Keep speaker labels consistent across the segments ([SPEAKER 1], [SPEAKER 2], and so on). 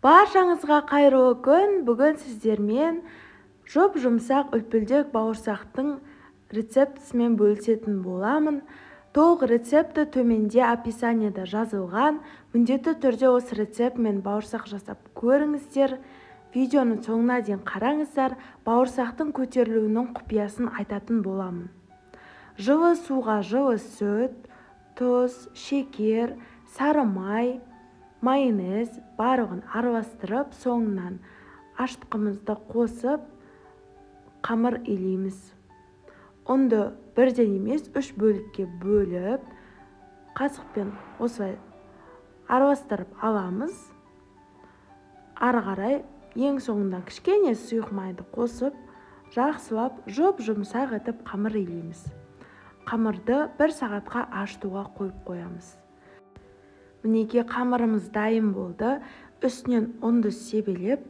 [SPEAKER 1] Баршаңызға қайырлы күн! Бүгін сіздермен жұп-жұмсақ үлпілдек бауырсақтың рецептісімен бөлісетін боламын. Толық рецепті төменде описанияда жазылған. Міндетті түрде осы рецептмен бауырсақ жасап көріңіздер. Видеоның соңына дейін қараңыздар, бауырсақтың көтерілуінің құпиясын айтатын боламын. Жылы суға жылы сүт, тұз, шекер, сары май, майонез барлығын араластырып, соңынан ашытқымызды қосып, қамыр илейміз. Ұнды бірден емес, үш бөлікке бөліп, қасықпен осылай араластырып аламыз. Ары қарай ең соңында кішкене сұйық майды қосып, жақсылап жұп-жұмсақ етіп қамыр илейміз. Қамырды бір сағатқа ашытуға қойып қоямыз. Мінекей, қамырымыз дайын болды. Үстінен ұнды себелеп,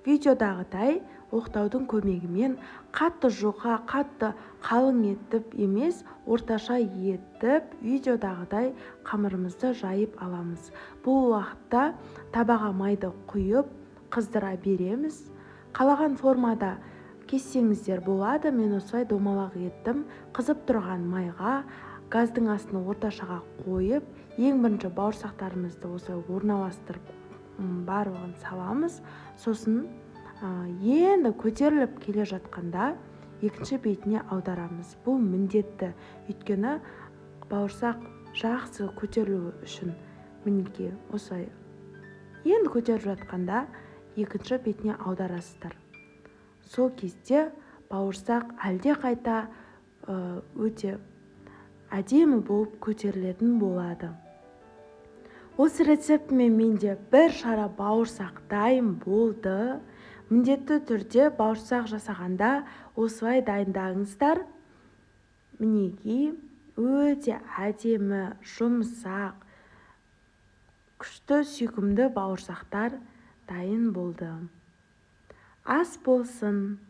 [SPEAKER 1] видеодағыдай оқтаудың көмегімен қатты жұқа, қатты қалың етіп емес, орташа етіп видеодағыдай қамырымызды жайып аламыз. Бұл уақытта табаға майды құйып, қыздыра береміз. Қалаған формада кессеңіздер болады. Мен осылай домалақ еттім. Қызып тұрған майға газдың астын орташаға қойып, ең бірінші бауырсақтарымызды осылай орналастырып, барлығын саламыз. Сосын енді көтеріліп келе жатқанда екінші бетіне аударамыз. Бұл міндетті, өйткені бауырсақ жақсы көтерілуі үшін, мінекей, осылай енді көтеріп жатқанда екінші бетіне аударасыздар. Сол кезде бауырсақ әлде қайта өте әдемі болып көтерілетін болады. Осы рецептімен менде бір шара бауырсақ дайын болды. Міндетті түрде бауырсақ жасағанда осылай дайындаңыздар. Мінекей, өте әдемі, жұмсақ, күшті, сүйкімді бауырсақтар дайын болды. Ас болсын!